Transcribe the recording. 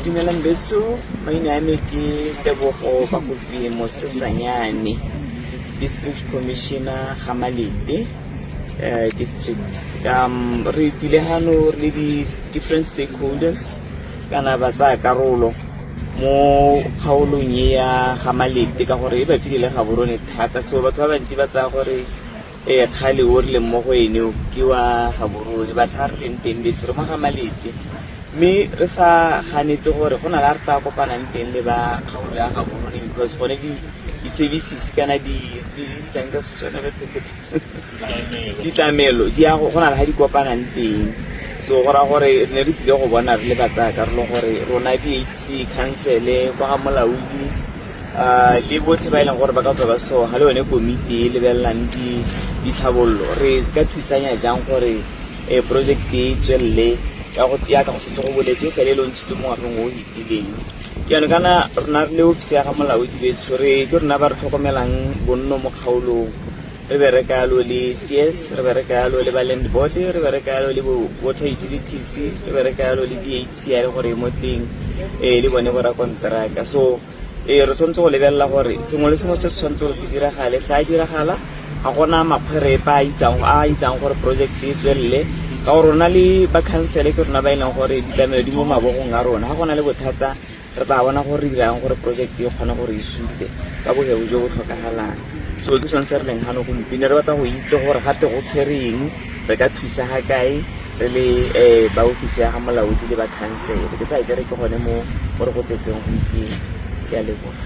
Dumelang betso, maina a me ke Tebogo Bakofi Mosesanyane, District Commissioner Gamalete District. Re tsile hano re le di different stakeholders kana ba tsaya karolo mo kgaolong e ya Gamalete ka gore e bapile le Gaborone thata, so batho ba bantsi ba tsaya gore kgale o re leng mo go ene o ke wa Gaborone, but ga re leng teng betso re mo Gamalete, mme re sa ganetse gore go na le a re tla kopanang teng le ba kgaolo ya Gaborone, because gone di-services kana di bitsang ka Setswana batho, ditlamelo di ya go na le ga di kopanang teng. So go raya gore re ne re tsile go bona re le ba tsaya karolo gore rona BHC, council kwa ga molaodi le botlhe ba e leng gore ba ka tswa ba soga le yone komiti e lebelelang ditlhabololo, re ka thusanya jang gore project e tswelele yaka go setse go boletswe, e sale e launchitswe mo ngwageng o o fetileng. Jaanong kana rona re le ofisi ya ga molaodi betsho, re ke rona ba re tlhokomelang bonno mo kgaolong, re bereka yalo le CS, re bereka yalo le ba land board, re bereka yalo le bo water utilities, re bereka yalo le BHC ya le gore mo teng le bone bo rakonteraka. So re tshwanetse go lebelela gore sengwe le sengwe se se tshwanetse gore se diragale se a diragala, ga gona makgwerepa a itsang gore project e tswelele, ka gore rona le ba council ke rona ba e leng gore ditlamelo di mo mabogong a rona. Ga gona le bothata, re tla bona gore re dirang gore project e kgone gore e sute ka bogebo jo bo tlhokagalang. So ke sone se re leng gano gompieno, re batla go itse gore gape go tshwereng, re ka thusa ga kae re le ba ofisi ya ga molaodi le ba council. Ke sa kere ke gone mo re go tletseng gompieno. Ke a leboga.